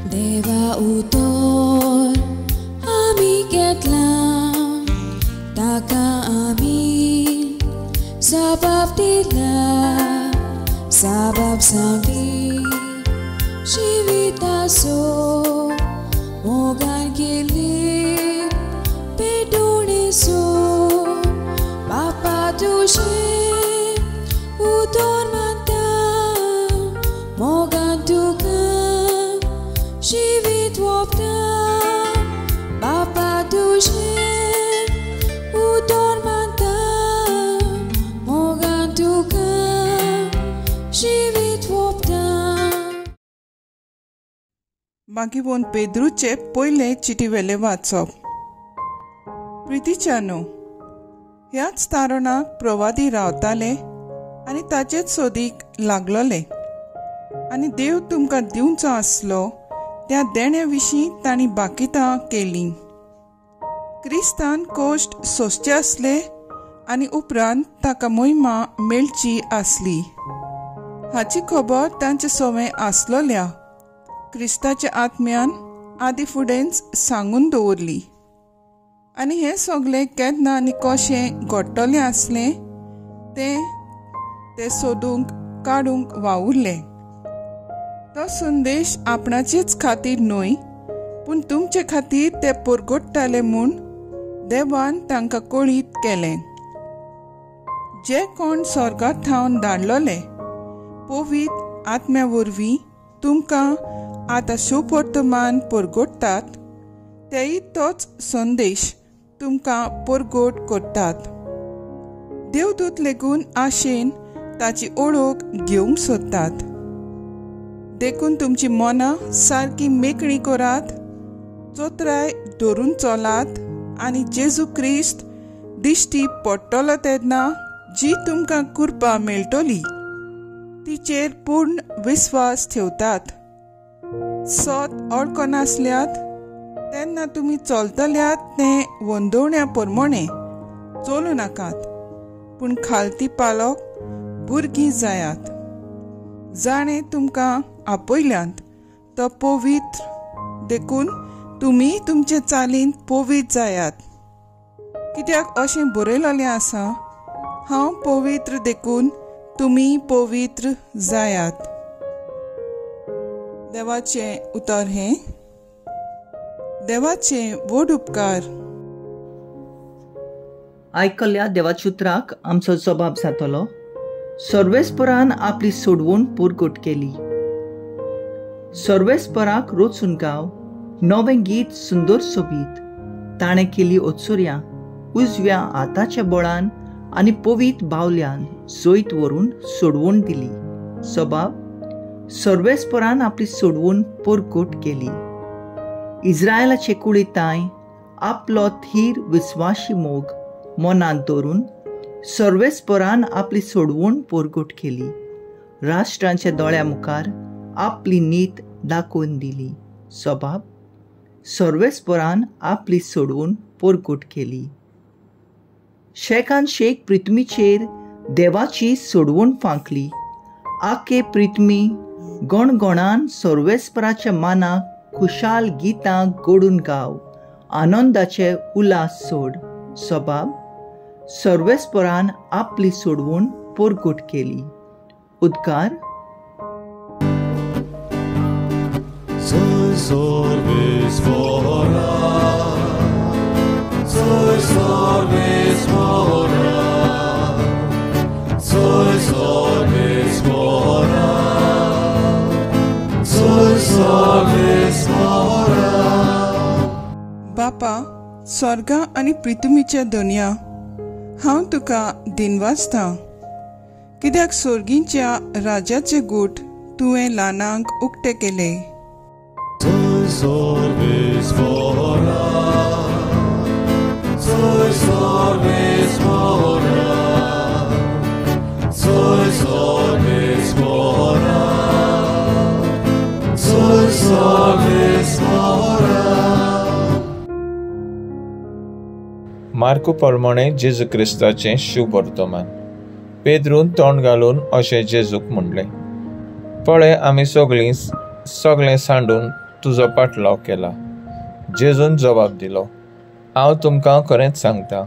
देवा उतर आमी घेतला, ताका आमी जबाब दिला, जबाब सांगली जिविताचो मोगान केली पेटोणेचो. बापा तुजें उतर मानता, मोगान तुका जिवीत वोपता. बापा तुजें उतर मानता, मोगान तुका जिवीत वोपता. मागीर पेद्रूचे पयले चिटीवेले वाचप. प्रितीच्यानो, ह्याच तारणाक प्रवादी रावताले आनी ताचेच सोदीक लागलोले आनी देव तुमकां दिवचो आसलो त्या देण्या विशीं तांणी बाकितां केलीं. क्रिस्तान कोश्ट सोंसचे आसले आनी उपरांत ताका मोहिमा मेळची आसली हाची खबर तांचे सवें आसलोल्या क्रिस्ताच्या आत्म्यान आदी फुडेंच सांगून दवरली. आनी हें सगळें केन्ना आनी कशें घडटलें आसलें तें ते सोदूंक काडूंक वावुरले. तो संदेश आपणाचेच खातीर न्हय पूण तुमचे खातीर ते परगट्टाले म्हूण देवान तांकां कळीत केलें. जे कोण स्वर्गात थावन धाडलोले पवित्र आत्म्या वरवीं तुमकां आतां शुभवर्तमान परगट्टात तेय तोच संदेश तुमकां परगट करतात. देवदूत लेगून आशेन ताची ओळख घेवंक सोदतात. देखून तुमची मनां सारकी मेकळी करात, चोत्राय धरून चलात आनी जेजू क्रिस्त दिश्टी पडटलो तेन्ना जी तुमकां कृपा मेळटली तिचेर पूर्ण विस्वास ठेवतात. सत ओळखनासल्यात तेन्ना तुमी चलतल्यात तें वंदोवण्या प्रमाणे चलूं नाकात, पूण खालती पालक भुरगीं जायात. जाणें तुमकां आपयल्यांत तो पवित्र, देखून तुमी तुमचे चालीन पवित्र जायात. कित्याक अशें बरयलेलें आसा, हांव पवित्र देखून तुमी पवित्र जायात. देवाचें उतर हें. देवाचे व्हड उपकार. आयकल्ल्या देवाच्या उतराक आमचो जबाब जातलो. सर्वेस्परान आपली सोडवण पुरगट केली. सर्वेस्पराक रोचून गाव नवें गीत सुंदर सोबीत. ताणें केली ओत्सुर्या उजव्या हाताच्या बळान आनी पवीत बावल्यान जैत व्हरून सोडवण दिली. सबाब सर्वेस्परान आपली सोडवण परगट केली. इस्रायलाचे कुळिताय आपलो थीर विस्वाशी मोग मनांत दवरून सर्वेस्परान आपली सोडवण परगट केली. राष्ट्रांच्या दोळ्या मुखार आपली नीत दाखोवन दिली. सबाब सर्वेस्परान आपली सोडवण परगट केली. शेकान शेक पृथ्वीचेर देवाची सोडवण फांकली. आखे पृथ्वी गणगणान सर्वेस्पराच्या मानाक खुशाल गितां गोडून गाव, आनंदाचे उल्हास सोड. सबाब सर्वेस्परान आपली सोडवण परगट केली. उद्गार. बापा स्वर्गा आनी पृथ्वीच्या दुनिया, हांव तुका दिनवासता कित्याक स्वर्गींच्या राजाचे गूट तुवें ल्हानांक उक्ते केले. मार्कू प्रमाणे जेजू क्रिस्ताचें शुभ वर्तमान. पेद्रून तोंड घालून अशें जेजूक म्हणलें, पळय आमी सगळीं सगळें सांडून तुजो पाटलाव केला. जेजून जबाब दिलो, हांव तुमकां खरेंच सांगता,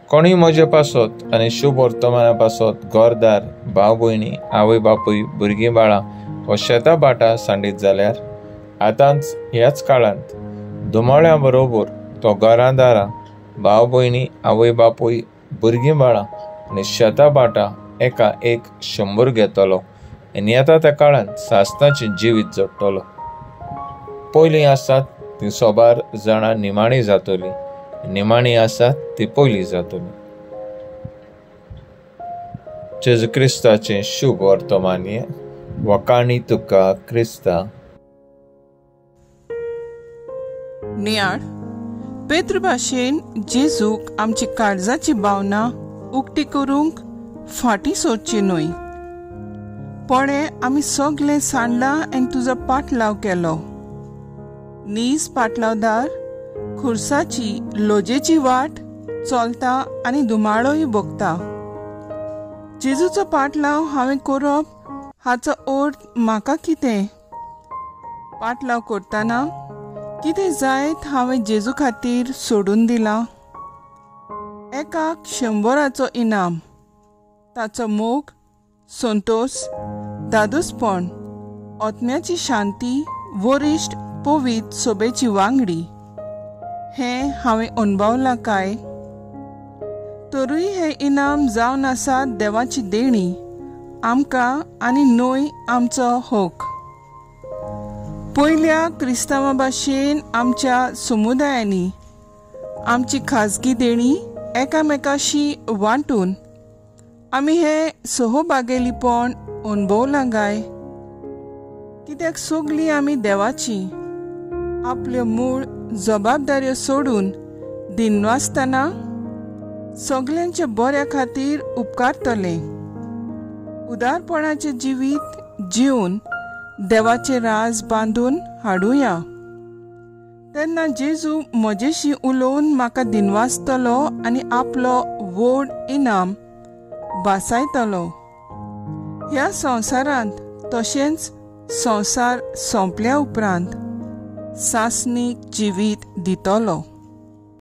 कोणूय म्हजे पासत आनी शुभ वर्तमाना पासत घरदार, भाव भयणी, आवय बापूय, भुरगीं बाळां वा शेतां भाटां सांडीत जाल्यार आतांच ह्याच काळांत धुमाळ्या बरोबर तो घरां दारां, भाव भयणी, आवय बापूय, भुरगीं बाळां आनी शेतां भाटां एका एक 100 घेतलो आनी येता त्या काळांत सासणाचें जिवीत जोडटलो. पयलीं आसात ती सोबार जाणां निमाणी जातली, निमाणी आसात ती पयली जातली. जेजू क्रिस्ताचें शुभ वर्तमान. वखाणी तुका क्रिस्ता. नियाळ पेत्र भाशेन जेजूक आमची काळजाची भावना उक्ती करूंक फाटीं सोदची न्हय. पळे आमी सगळें सांडलां आनी तुजो पाटलाव केलो. नीज पाटलावदार खुर्साची लोजेची वाट चलता आनी धुमाळोय भोगता. जेजूचो पाटलाव हांवें करप हाचो अर्थ म्हाका कितें? पाटलाव करतना कितें जायत हांवें जेजू खातीर सोडून दिलां? एकाक 100 इनाम, ताचो मोग, संतोष, दादोसपण, आत्म्याची शांती, वरिश्ठ पवित्र सोबेची वांगडी, हें हांवें अणभवलां काय? तरूय हें इनाम जावन आसा देवाची देणी आमकां आनी न्हय आमचो हक. पयल्या क्रिस्तांवा भाशेन आमच्या समुदायांनी आमची खाजगी देणी एकामेकाशी वांटून आमी हें सहभागेलीपण अणभवलां काय? कित्याक सगळीं आमी देवाची आपल्यो मूळ जबाबदाऱ्यो सोडून दिनवासतना सगल्यांच्या बऱ्या खातीर उपकारतलें. उदारपणाचें जिवीत जिवन देवाचें राज बांदून हाडुया. तेन्ना जेजू म्हजेशी उलोवन म्हाका दिनवासतलो आनी आपलो व्हड इनाम भासायतलो. ह्या संवसारांत तशेंच संवसार सोंपल्या उपरांत सासणीक जिवीत दितलो.